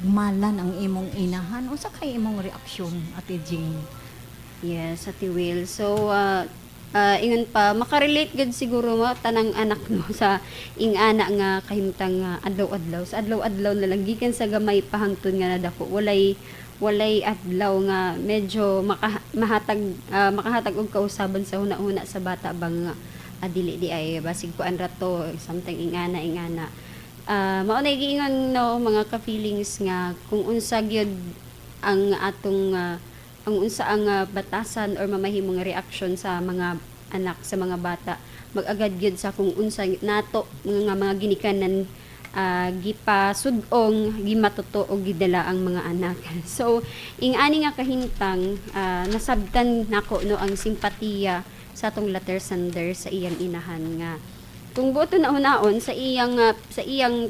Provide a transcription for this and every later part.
Nagmalan ang imong inahan, unsa kay imong reaksyon, Ate Jane? Yes, Ate Will. So, ingon pa, makarelate gud siguro mo tanang anak no sa ingana nga kahimtang nga adlaw-adlaw. Sa adlaw-adlaw na lang gikan sa gamay pa hangtod nga nadako. Walay adlaw nga medyo mahatag og kausaban sa huna-huna sa bata bang nga dili di ay basig kuan ra to, something ingana ingana. Mao na giingon no, mga ka-feelings, nga kung unsa gyud ang atong ang unsa ang batasan or mamahimong reaction sa mga anak, sa mga bata, mag-agad gyud sa kung unsa nato mga ginikanan gipasud-ong, gimatuto o gidala ang mga anak. So ing-ani nga kahimtang, nasabtan nako no ang simpatiya sa atong letter sender sa iyang inahan nga kung buoton na hunaon sa iyang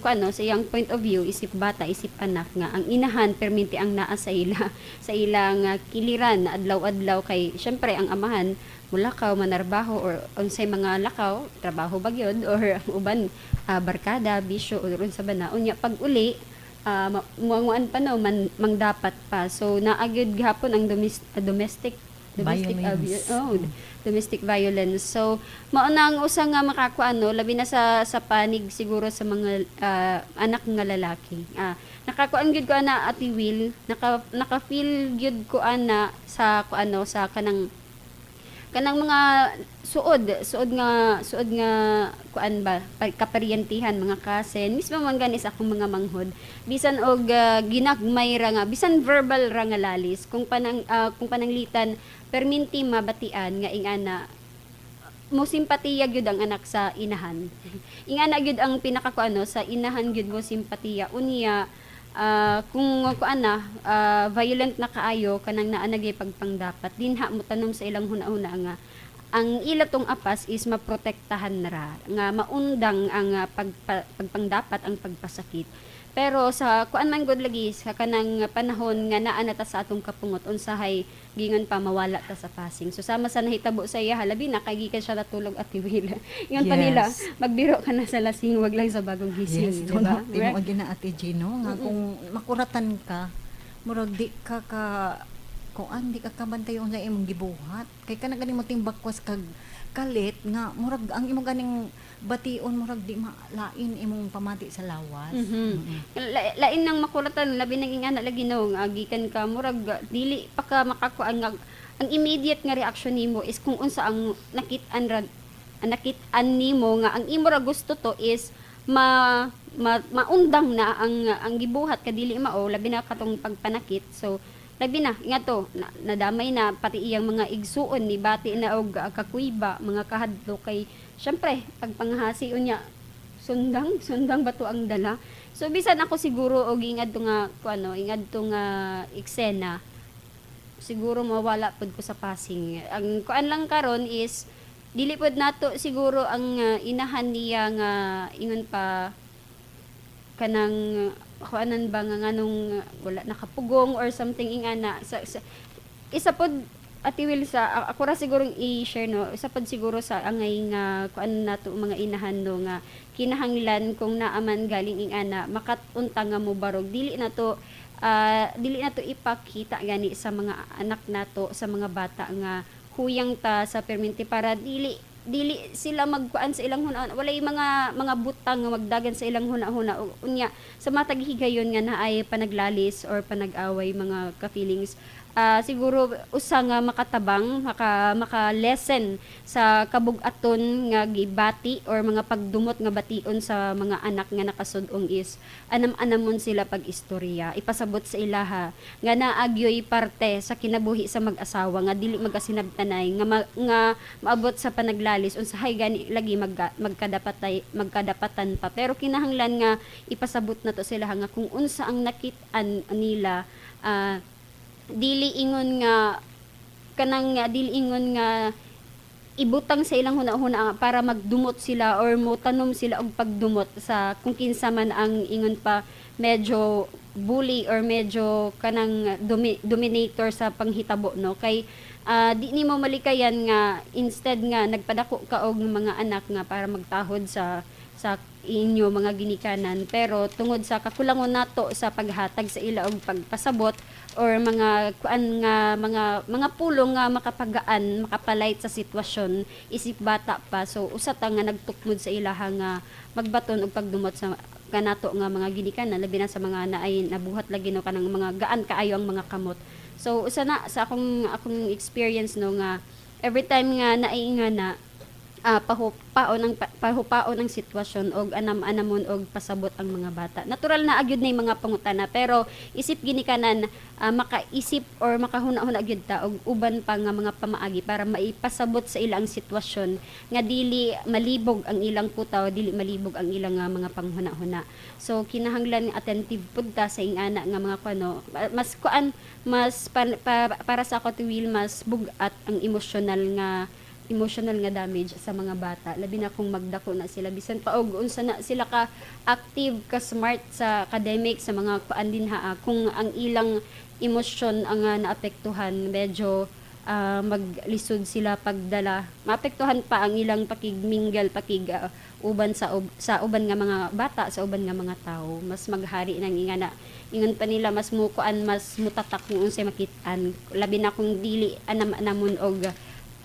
kuano, sa iyang point of view isip bata, isip anak, nga ang inahan perminti ang naa sa ilang kiliran na adlaw-adlaw, kay syempre ang amahan mulakaw manarbaho or unsay mga lakaw, trabaho ba gyud or ang uban barkada, bisyo or unsa ba na. Unya pag uli, muanguan pa no man, mangdapat pa. So naa gyud gihapon ang domestic domestic Violence. Abuse, oh, domestic violence. So mao na ang usa nga makakuan no, labi na sa panig siguro sa mga anak nga lalaki. Nakakuan gyud ko ana, Ate Will, naka feel gyud ko ana sa kuano, sa kanang kanang mga suod suod nga suod nga kuan ba, kaparyentihan, mga cousin mismo man gani sa akong mga manghod. Bisan og ginagmay ra nga, bisan verbal ra nga lalis, kung pananglitan perminti mabatian nga ingana mo simpatiya gyud ang anak sa inahan. Ingana gyud ang pinaka kuano, sa inahan gyud mo simpatiya. Unya kung kuan na violent na kaayo, kanang naa na gyud pagpangdapat dinha, mo tanom sa ilang huna-huna nga ang ila tong apas is maprotektahan na ra nga maundang ang pagpangdapat, ang pagpasakit. Pero sa kuan man gud lagi, sa kanang panahon nga naa na ta sa atong kapungot, unsahay gingon pa mawala ta sa passing. So sama sa nahitabo sa iya, labi na kay gikan siya natulog at Will. Ingon pa nila, magbiro ka na sa lasing, wag lang sa bagong gising, Yes, di ba? Tinuod na, Ate Gino, nga kung makuratan ka, murag di ka ka kuan, di ka kabantay unsa imong gibuhat. Kay kana ganing mo timbakwas kag kalit nga murag ang imong ganing bation murag di malain imong pamati sa lawas. Lain nang makuratan, labi nang ingana lagi no, nga gikan ka murag dili pa ka makakuan nga ang immediate nga reaction nimo is kung unsa ang nakit-an ra, nakit-an nimo nga ang imo ra gusto to is ma maundang na ang gibuhat ka dili mao, labi na katong pagpanakit. So labi na nga to na, nadamay na pati iyang mga igsuon, ni bati na og kakuyba, mga kahadlok, kay syempre pagpanghasi, unya sundang sundang bato ang dala. So bisan ako siguro og ingadto nga kuano, ingadto nga eksena, siguro mawala pud ko sa passing. Ang kuan lang karon is dili pud nato siguro ang inahan niya nga ingon pa kanang kuanan ba nga nganong wala nakapugong or something ingana sa isa pod, Ate Will, sa ako ra siguro i-share no, isa pod siguro sa angay nga kuan nato mga inahan no, nga kinahanglan kung naaman galing ingana makat-unta nga mo barog, dili na to ipakita gani sa mga anak nato, sa mga bata, nga huyang ta sa perminti para dili dili sila magkuan sa ilang huna, walay mga butang nga magdagan sa ilang huna-huna. Unya sa matag higayon nga naay panaglalis or panag-away, mga ka-feelings, siguro usa nga makatabang, maka maka lessen sa kabug-aton nga gibati or mga pagdumot nga bation sa mga anak nga nakasud-ong is anam-anamon sila pag istorya, ipasabot sa ilaha nga naagyoy parte sa kinabuhi sa mag-asawa nga dili magasinabtanay nga nga maabot sa panaglalis. Unsahay gani lagi magkadapatan pa, pero kinahanglan nga ipasabot na to sila nga kung unsa ang nakit-an nila, dili ingon nga kanang dili ingon nga ibutang sa ilang huna-huna para magdumot sila or motanom sila og pagdumot sa kung kinsa man ang ingon pa medyo bully or medyo kanang dominator sa panghitabo no. Kay di nimo malikayan nga instead nga nagpadako ka og mga anak nga para magtahod sa sa Inyo mga ginikanan, pero tungod sa kakulangon nato sa paghatag sa ila og pagpasabot or mga kuan nga mga pulong nga makapagaan, makapalight sa sitwasyon isip bata pa, so usa ta nga nagtukmod sa ilaha nga magbaton og pagdumot sa kanato nga mga ginikanan, labi na sa mga naay nabuhat lagi, no, kanang mga gaan kaayo ang mga kamot. So usa na sa akong experience, no, nga every time nga naay nga na pahupaon ang sitwasyon og anam-anamon og pasabot ang mga bata. Natural na agyud na yung mga pangutana, pero isip ginikanan, makaisip or makahuna-huna gyud ta og uban pa nga mga pamaagi para maipasabot sa ila ang sitwasyon nga dili malibog ang ilang putaw, dili malibog ang ilang mga panghuna-huna. So kinahanglan attentive pud ta sa ingana nga mga kuano. Mas kuan, mas para sa ako, Will, mas bug-at ang emotional nga damage sa mga bata, labi na kung magdako na sila, bisan pa og unsa na sila ka active, ka smart sa academic, sa mga kuan din ha, kung ang ilang emosyon ang naapektuhan, medyo maglisod sila pagdala, maapektuhan pa ang ilang pakigmingle, pakig uban sa uban nga mga bata, sa uban nga mga tao. Mas maghari nang ingana, ingon pa nila, mas mukuan, mas mutatak kung unsay makit-an, labi na kung dili anam-anamon og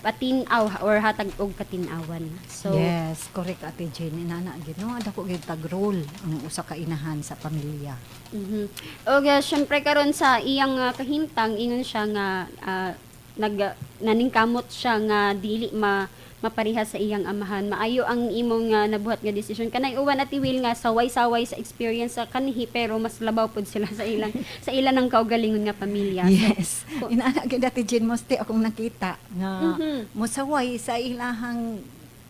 patin-aw or hatag og katin-awan. So Yes, correct, Ate Jane. Inana gid, no, dako gyud tag role ang usa ka inahan sa pamilya. Og syempre karon sa iyang kahimtang, ingon siya nga nag naningkamot siya nga dili mapareha sa iyang amahan. Maayo ang imong nabuhat nga desisyon. Kanay uwan, Ate Will, nga saway-saway sa experience sa kanhi, pero mas labaw pud sila sa ilang ng kaugalingon nga pamilya. So, Yes. Inana gid, Ate Jane, moste akong nakita nga mosaway sa ilahang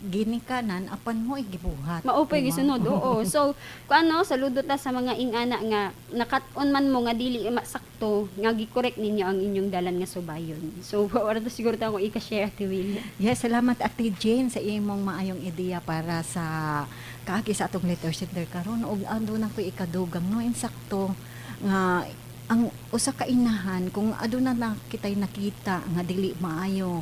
ginikanan apan mo gibuhat. Mao po'y Diba? gisunod, oo. So, kung ano, saludo ta sa mga ingana nga nakat-on man mo nga dili masakto, nga gi-correct ninyo ang inyong dalan nga subayon. So, wala to siguro ta akong ika-share, Ate Will. Yes, salamat, Ate Jane, sa imong maayong ideya para sa kaagi sa atong letter sender karon. Og aduna ko ikadugang, no, insakto nga ang usa ka inahan, kung aduna na kitay nakita nga dili maayo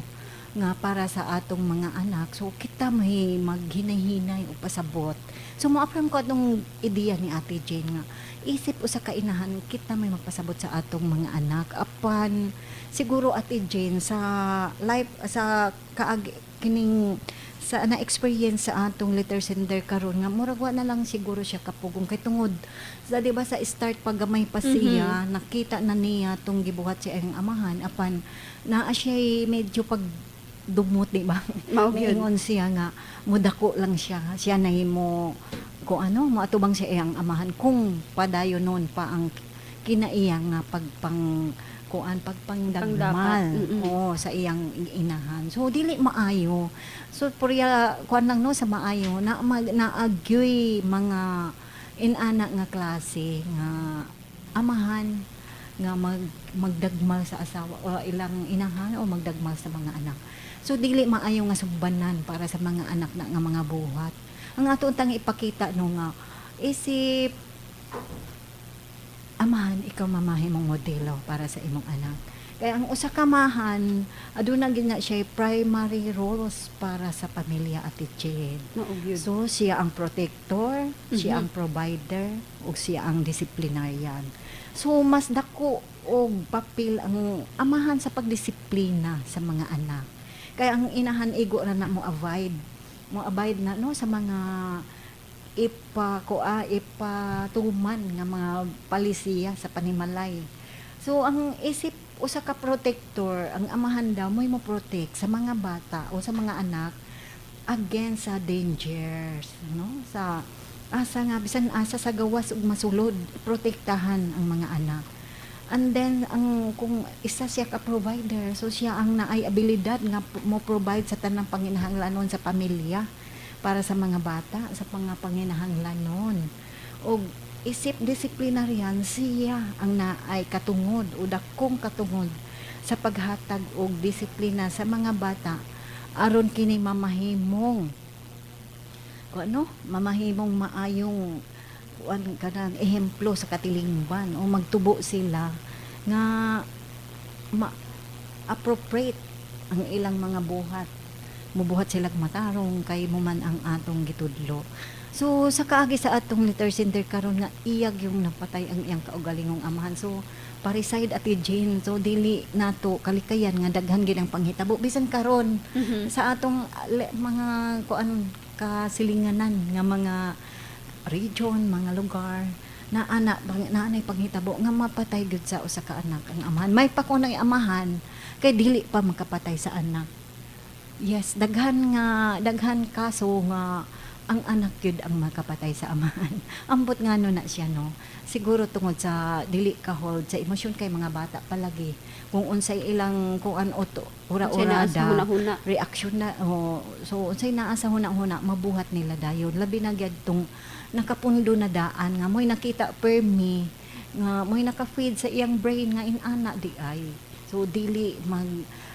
nga para sa atong mga anak, so kita may maghinay-hinay o pasabot. So mo-affirm ko atong ideya ni Ate Jane nga isip usa ka inahan, kita may magpasabot sa atong mga anak. Apan siguro, Ate Jane, sa life sa kaag kining sa na-experience sa atong letter sender karon nga murag wa na lang siguro siya kapugong kay tungod sa, di ba, sa start pa gamay pa siya, nakita na niya tong gibuhat siya ang amahan, apan naa siya medyo pag dumot, di ba? Mao gyud. Miingon siya nga mudako lang siya, siya na mo kung ano moatubang siya iyang amahan kung padayon noon pa ang kinaiya nga pagpang kuan, pagpangdagmal Pangdapat, oo, sa iyang inahan. So dili maayo. So purya kuan lang, no, sa maayo na mag naagyoy mga inana nga klase nga amahan nga magdagmal sa asawa o ilang inahan o magdagmal sa mga anak. So dili maayo nga sumbanan para sa mga anak na nga mga buhat. Ang ato untang ipakita, no, nga isip amahan, ikaw mamahimong modelo para sa imong anak. Kaya ang usa ka amahan, aduna gyud nga siya primary roles para sa pamilya, Ate Jane. Mao gyud. So siya ang protector, siya ang provider, ug siya ang disciplinarian. So mas dako og papel ang amahan sa pagdisiplina sa mga anak. Kaya ang inahan igo ra na mo abide na, no, sa mga ipa kuan, ipatuman nga mga palisiya sa panimalay. So ang isip usa ka protector, ang amahan daw mo'y mo protect sa mga bata o sa mga anak against sa dangers, no? Sa asa nga bisan asa sa gawas ug masulod, protektahan ang mga anak. And then ang kung isa siya ka provider, so siya ang naay abilidad nga mo provide sa tanang panginahanglanon sa pamilya para sa mga bata, sa mga panginahanglanon. Og isip disciplinarian, siya ang naay katungod o dakong katungod sa paghatag og disiplina sa mga bata aron kini mamahimong o ano, mamahimong maayong kuan, kanang ehemplo sa katilingban o magtubo sila nga ma appropriate ang ilang mga buhat. Mubuhat sila matarong kay mo man ang atong gitudlo. So sa kaagi sa atong letter sender karon nga iyag yung napatay ang iyang kaugalingong amahan. So pariside, Ate Jane, so dili nato kalikayan nga daghan gid ang panghitabo bisan karon sa atong mga kuan kasilinganan nga mga region, mga lugar na ana bang naanay panghitabo nga mapatay gyud sa usa ka anak ang amahan. May pa kuno amahan kay dili pa makapatay sa anak. Yes, daghan nga daghan kaso nga ang anak gyud ang makapatay sa amahan. Ambot nga no na siya, no. Siguro tungod sa dili ka hold sa emosyon kay mga bata palagi. Kung unsay ilang kuan oto Unsay naa sa ura-urada huna-huna. Reaction na, oh, so unsay naa sa huna-huna mabuhat nila dayon. Labi na gyud tong nakapundo na daan nga mo'y nakita permi nga mo'y naka-feed sa iyang brain nga inana di ay. So dili mag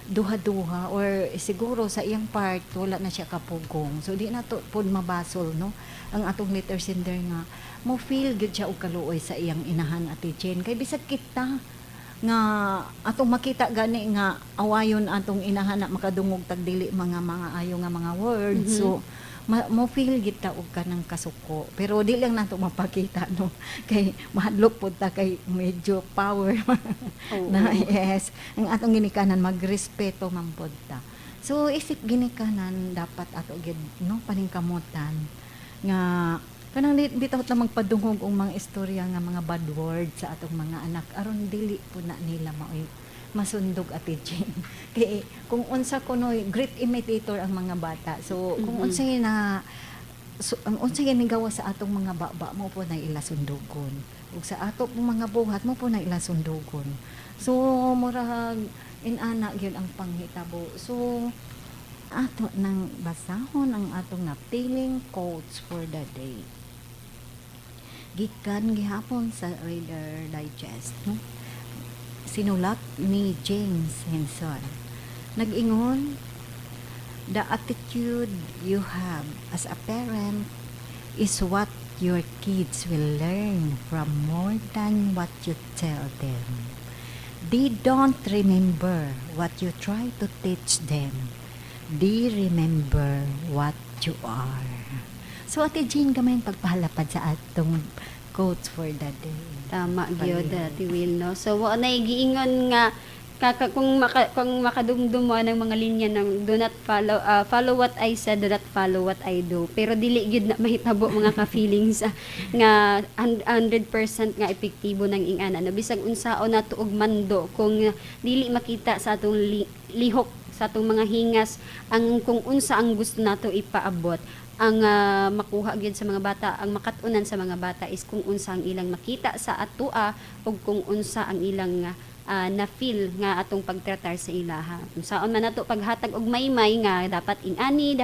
duha-duha or siguro sa iyang part wala na siya kapugong. So di na to pod mabasol, no, ang atong letter sender nga mo feel gyud siya og kaluoy sa iyang inahan, Ate Jen, kay bisag kita nga atong makita gani nga awayon atong inahan na makadungog tag dili mga ayo nga mga words, so mo feel gid ta og kanang kasuko, pero di lang nato mapakita, no, kay mahadlok pud ta kay medyo power na. Yes, ang atong ginikanan magrespeto man pod ta. So isip ginikanan dapat ato gid, no, paningkamutan nga kanang di bitaw ta magpadungog og mga istorya nga mga bad words sa atong mga anak aron dili po na nila maoy masundog, Ate Jane, kay kung unsa kunoy great imitator ang mga bata. So kung unsay na, so, ang unsay nigawa sa atong mga baba mo po na ila sundugon ug sa ato pong mga buhat mo po na ila sundugon. So murag inana gyud ang panghitabo. So ato nang basahon ang atong napiling quotes for the day gikan gihapon sa Reader Digest, no? Sinulat ni James Henson. Nag-ingon, "The attitude you have as a parent is what your kids will learn from more than what you tell them. They don't remember what you try to teach them. They remember what you are." So, Ate Jean, gamay pagpahalapad sa atong quotes for the day. Tama gyud, Palihog. Ate Will, no. So wa na giingon nga kaka, kung makadumdum mo ng mga linya ng "Do not follow, follow what I said, do not follow what I do." Pero dili gyud na mahitabo, mga ka-feelings, nga 100% nga epektibo ng ingana, no. Bisag unsaon nato og mando, kung dili makita sa atong lihok, sa atong mga hingas ang kung unsa ang gusto nato ipaabot, ang makuha gyud sa mga bata, ang makat-unan sa mga bata is kung unsa ang ilang makita sa atoa ug kung unsa ang ilang na feel nga atong pagtratar sa ilaha. Unsaon man nato paghatag og maymay nga dapat ingani,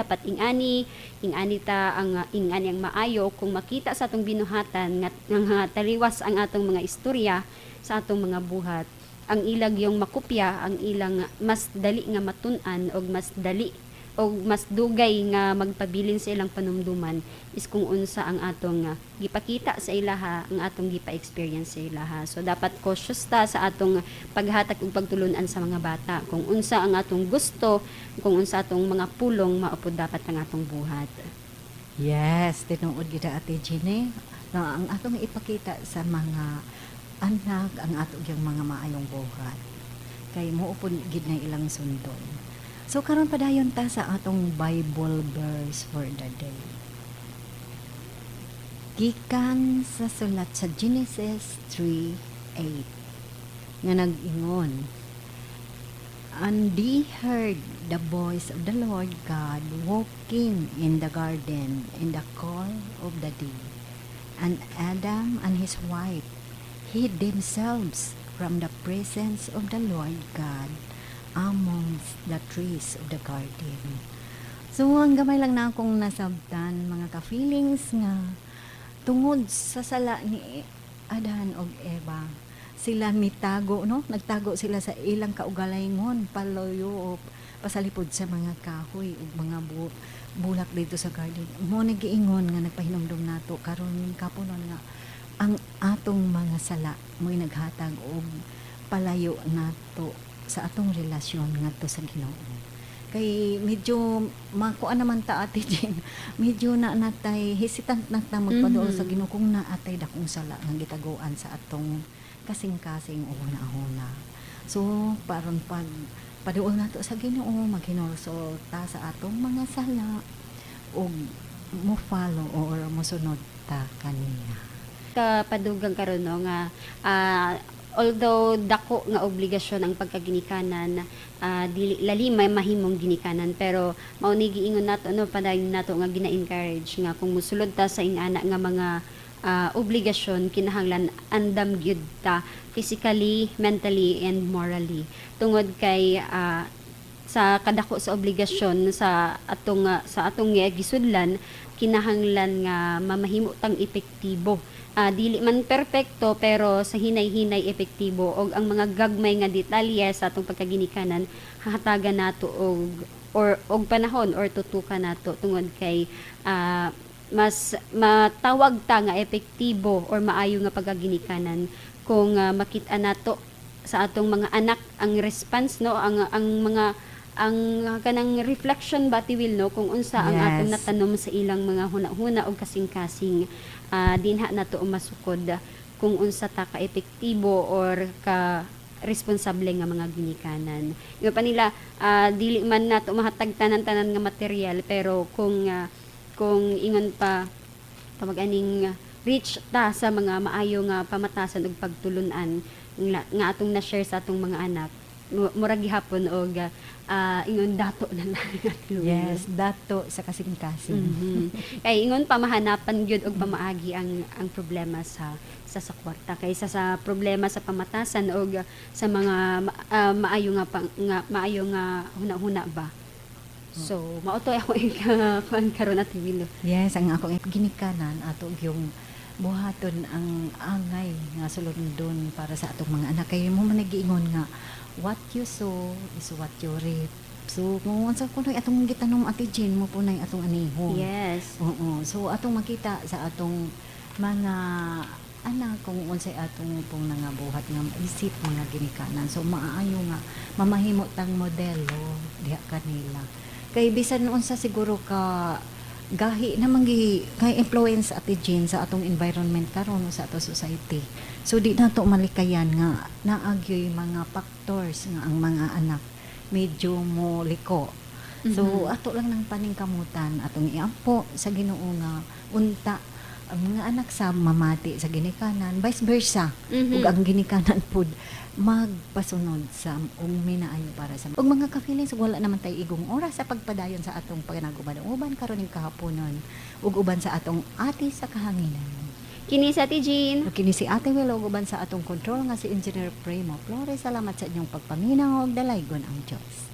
ingani ta ang ingani ang maayo, kung makita sa atong binuhatan nga taliwas ang atong mga istorya sa atong mga buhat, ang ilag yung makopya, ang ilang mas dali nga matun-an og mas dali o mas dugay nga magpabilin sa ilang panumduman is kung unsa ang atong gipakita sa ilaha, ang atong gipa-experience sa ilaha. So dapat cautious ta sa atong paghatag ug pagtulunan sa mga bata. Kung unsa ang atong gusto, kung unsa atong mga pulong, mao pud dapat ang atong buhat. Yes, tinuod gyud, Ate Jean, na ang atong ipakita sa mga anak ang ato gyud mga maayong buhat. Kay mao pud gid na ilang sundon. So karon padayon ta sa atong Bible verse for the day. Gikan sa sulat sa Genesis 3:8 nga nag-ingon, "And they heard the voice of the Lord God walking in the garden in the cool of the day. And Adam and his wife hid themselves from the presence of the Lord God amongst the trees of the garden." So, ang gamay lang na akong nasabtan, mga ka-feelings, nga tungod sa sala ni Adan og Eva, sila mitago, no? Nagtago sila sa ilang kaugalingon, palayo o pasalipod sa mga kahoy ug mga bulak dito sa garden. Mo nagiingon nga nagpahinumdum nato karon kapunon nga ang atong mga sala mo'y naghatag og palayo nato sa atong relasyon ngadto sa Ginoo. Kay medyo makuan naman ta, Ate Jean, medyo na natay hesitant na ta magpaduol sa Ginoo kung naatay dakong sala nga gitaguan sa atong kasing-kasing o huna-huna. So paron pag paduol nato sa Ginoo, maghinulsol ta sa atong mga sala ug mo follow or mosunod ta kaniya. Kapadugang karon, no, nga although dako nga obligasyon ang pagkaginikanan, dili lali may mahimong ginikanan, pero mao ni giingon nato, no, padayon nato nga gina-encourage nga kung musulod ta sa ingana nga mga obligasyon, kinahanglan andam gyud ta physically, mentally and morally, tungod kay sa kadako sa obligasyon sa atong gisudlan, kinahanglan nga mamahimo tang epektibo. Dili man perpekto, pero sa hinay-hinay epektibo, og ang mga gagmay nga detalye sa atong pagkaginikanan hahatagan nato og or og panahon or tutukan nato, tungod kay mas matawag ta nga epektibo or maayo nga pagkaginikanan kung makita nato sa atong mga anak ang response, no, ang mga ang kanang reflection ba ti will, no, kung unsa ang atong natanom sa ilang mga huna-huna og kasing-kasing. Dinha nato masukod kung unsa ta ka epektibo or ka responsable nga mga ginikanan. Ingon pa nila, dili man nato mahatag tanan-tanan nga material, pero kung ingon pa tawag aning reach ta sa mga maayo nga pamatasan ug pagtulunan nga atong na-share sa atong mga anak, murag gihapon og ingon dato na lang. Yes, dato sa kasing-kasing. Kay ingon pa, mahanapan gyud og pamaagi ang problema sa kwarta kaysa sa problema sa pamatasan og sa mga maayo nga nga maayo nga huna-huna ba. So mao to ako kuan karon, Ate Willow. Yes, ang akong ginikanan, ato yung buhaton ang angay nga sulundon para sa atong mga anak, kay mo man nagiingon nga what you sow is what you reap. So kung unsa kunoy atong gitanom, Ate Jean, mo punay atong anihon. Oo. So atong makita sa atong mga anak kung unsay atong pong nangabuhat nga isip mga ginikanan. So maayo nga mamahimo tang modelo diha kanila. Kay bisan unsa siguro ka gahi naman gi kay influence, Ate Jean, sa atong environment karon o sa atong society. So di nato malikayan nga naagyoy mga factors nga ang mga anak medyo mo liko. So ato lang ng paningkamutan, atong iampo sa Ginoo nga unta ang mga anak sa mamati sa ginikanan, vice versa. Ug ang ginikanan pud magpasunod sa ug minaayo para sa ug mga ka-feelings. Wala naman tay igong oras sa pagpadayon sa atong panaguban-uban karon ning kahaponon ug uban sa atong ate sa kahanginan. Kini sa Ate Jean. Ug kini si Ate Willow uban sa atong control nga si Engineer Primo Flores. Salamat sa inyong pagpaminaw ug dalaygon ang Dios.